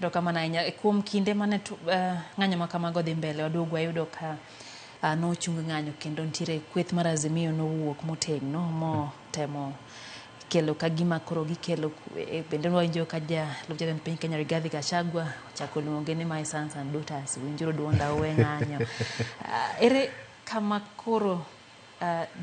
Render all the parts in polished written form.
Erokamano ahinya. Kuom kinde mane ng'anyo ma kamago dhi mbele, waduogo wayudo ka nochung ng'anyo kendo nitiere kweth mar Azimio nowuok motegno motemo kelo ka gima koro gikelo kwe. Bende wawinjo ka jalup jatend piny Kenya Rigathi Gachagua ochako luonge ni my sons and daughters, winjuru duonda uwe ng'anyo. Ere kama koro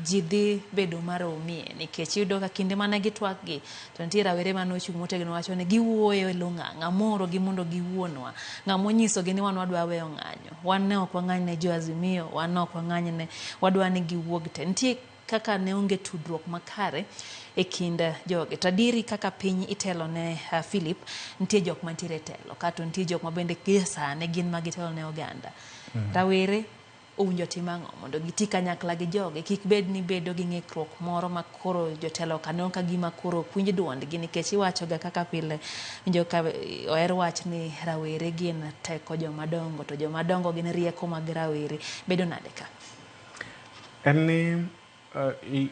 ji dhi bedo maromie nikech iyudo ka kinde mane gitwak gi to nitie rawere mane ochung' motegno wacho ni giwuoyo e lo ng'a, ng'ama oorogi mondo giwuonwa, ng'ama onyisogi ni wan wadwa weyo ng'anyo, wan ne ok wang'any ne jo Azimio, wan ne ok wang'any ne, wadwa ni giwuog te. Nitie kaka ne onge tudruok makare e kind jogi. To adieri kaka piny itelo ne Philip, nitie jok mantiere e telo kato nitie jok ma bende gie sani gin ma gitelo ne oganda. Rawere owinjo otim ang'o mondo giti kanyakla gi jogi kik bed ni bedo gi ng'ikruok moro ma koro jotelo ka neno ka gima koro ok winj duondgi nikech iwacho ga kaka pile winjo ka oher wach ni rawere gin teko joma dongo to joma dongo gin rieko mag rawere. Bedo nade ka? En ni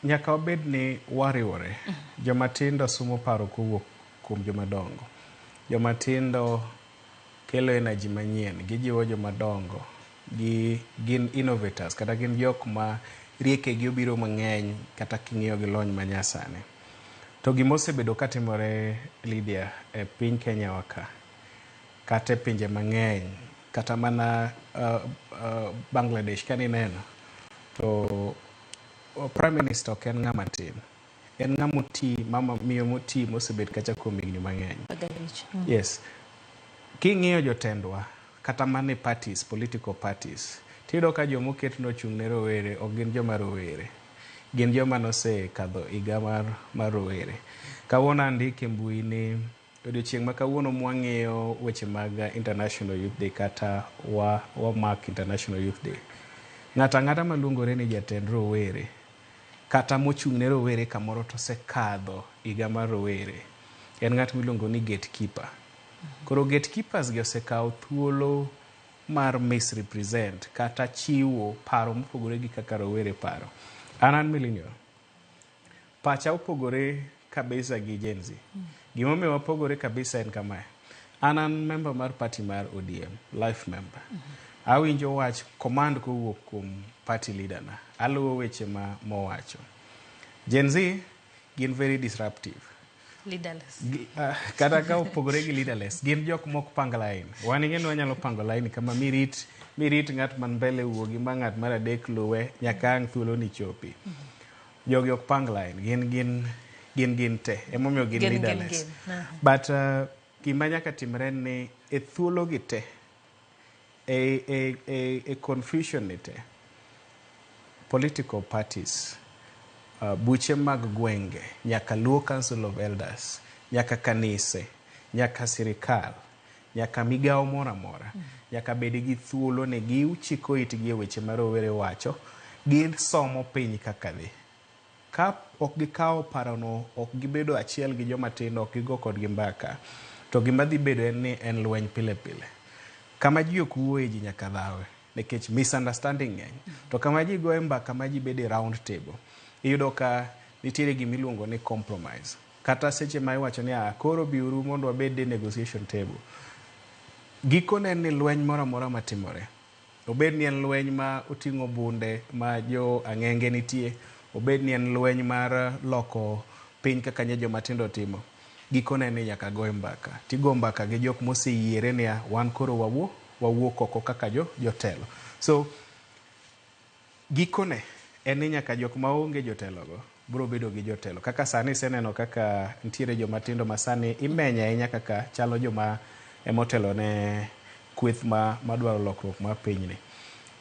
nyaka wabed ni wariwore. Joma tindo sumo paro kowuok kuom joma dongo. Joma tindo kelo energy manyien, gijiwo joma dongo, gin innovators kata gin jok ma riekegi obiro mang'eny kata king'iyo gi lony manyasani. To gima osebedo katimore, Lydia, e piny Kenya wa ka, kata e pinje mang'eny, kata mana Bangladesh kanineno, to Prime Minister ok en ng'ama tin. En ng'ama oti, mama miyo moti mosebet kacha kuom higni mang'eny. Yes. King'iyo jotendwa, kata mana e parties, political parties, tiyudo ka joma oket nochung' ne rowere ok gin joma rowere. Gin joma nosekadho higa mar rowere. Kawuono andiko e mbui ni odiochieng' ma kawuono mwang'iyo weche mag International Youth Day kata wa mark International Youth Day. Ng'ato ang'ata maluongore ni jatend rowere kata mochung' ne rowere kamoro to osekadho higa mar rowere en ng'at miluongo ni gatekeeper. Koro gatekeepers gi osekawo thuolo mar misrepresent kata chiwo paro mopogore gi kaka rowere paro. An an millennial. Pacha opogore kabisa gi Gen Z. Gimomiyo wapogore kabisa en kamae. An an member mar party mar ODM, life member. Awinjo wach command kowuok kuom party leader na. Aluwo weche ma mowacho. Gen Z gin very disruptive. Leaderless. Kata ka opogore gi leaderless, gin jok mok pang line. Wan ing'e ni wanyalo pango line kama mirit ng'at man mbele wuogi ma ng'at mar adek luwe nyaka ang' thuolo ni chopi. Jogi ok pang line, gin te. Emomiyo gin leaderless. Gin. But gima nyaka timre en ni e thuolo gi te, e confusion ni te, political parties, buche mag gwenge, nyaka Luo Council of Elders, nyaka kanise, nyaka sirikal, nyaka migawo moro amora, nyaka bed gi thuolo ni gichiko itgi e weche ma rowere wacho, gisomo piny kaka dhi. Ka ok gikawo parono, ok gibedo achiel gi joma tindo, ok gigo kodgi mbaka, to gima dhi bedo en ni en lweny pile pile. Kama ji ok wuoye ji nyaka dhawe, nikech misunderstanding ng'eny. To kama ji goye mbaka ma ji bede round table, iyudo ka nitiere gima iluongo ni compromise. Kata seche ma iwacho ni koro biuru mondo wabed e negotiation table. Gikone en ni lweny moro amora matimore, obed ni en lweny ma oting'o bunde ma jo ang'enge nitie, obed ni en lweny mar loko piny kaka nye joma tindo timo, gikone ni nyaka goye mbaka. Tigo mbaka gi jok moseyiere niya, wan koro wawuok oko kaka jotelo. So, gikone en ni nyaka jok maonge jotelogo biro bedo gi jotelo. Kaka sani iseneno kaka nitiere joma tindo ma sani imenyo ahinya kaka chalo joma emotelo ne kweth madwaro lokruok mar pinyni.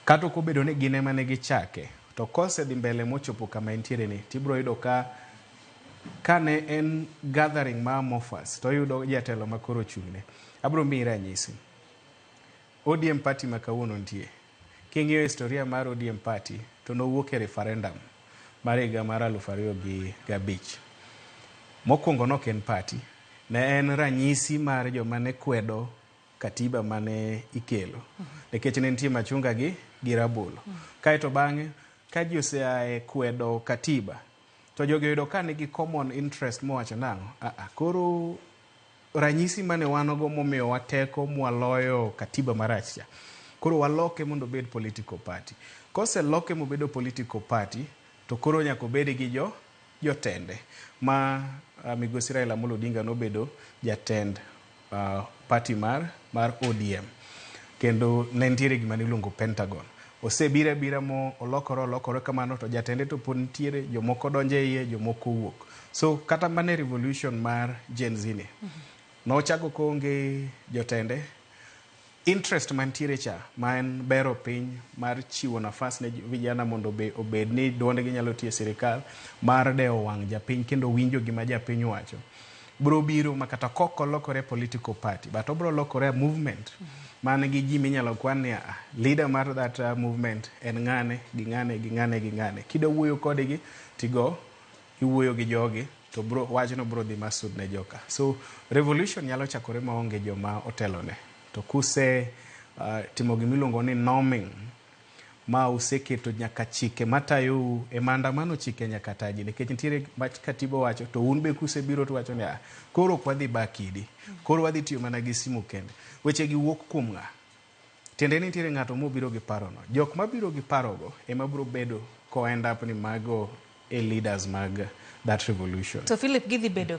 Kata ok obedo ni gin ema ne gichake, to kosedhi mbele mochopo kama entiere ni, tibiro yudo ka ne en gathering ma amorphous, to oyudo jatelo ma koro ochung'ne. Abiro miyi ranyisi. ODM party ma kawuono nitie. King'iyo historia mar ODM party, to nowuok e referendum mar higa mar 2005. Mokwongo nok en party, ne en ranyisi mar joma ne kwedo katiba mane ikelo. Nikech ne nitie machunga gi rabolo. Kaeto bang'e, ka ji osea e kwedo katiba, to jogi oyudo ka nigi common interest mowacho nang'o? Koro Ranyisi mane wan go momiyowa teko mwaloyo katiba marach cha, koro waloke mondo obed political party. Koseloke mobedo political party, to koro nyaka obed gi jotende ma Migosi Raila Amolo Odinga nobedo jatend party mar ODM, kendo ne nitiere gima niluongo Pentagon. Osebiro abira mo olokore olokore kamano, to jatende to pod nitiere, jomoko donjo e iye, jomoko wuok. So kata mana e revolution mar Gen Z ni nochako koonge jotende. Interest mantiere cha, ma en bero piny, mar chiwo nafas ne vijana mondo obed ni duondgi nyalo tiyo e sirikal, mar dewo wang' japiny kendo winjo gima japiny wacho, bro biro ma kata kok olokore political party, but obro lokore a movement man gi ji minyalo kwan ni, ah, leader mar that movement en ng'ane gi ng'ane gi ng'ane gi ng'ane. Kidwa wuoyo kodgi, tigo iwuoyo gi jogi, to bro wachno bro dhi masud ne joka. So revolution nyalo chakore maonge joma otelone, to kuse timo gimiluongo ni norming, ma useketo nyaka chike matayou e maandamano, chike nyaka taji, nikech nitiere wach katiba wacho, to un be kusebiro to wacho ni, ah, koro ok wadhi ba kidi, koro wadhi tiyo mana gi simu kende. Weche gi wuok kuom ng'a? Tiende ni nitiere ng'ato mobiro gi parono. Jok mabiro gi parogo ema biro bedo ko end up ni mago e leaders mag that revolution. To Philip, gidhi bedo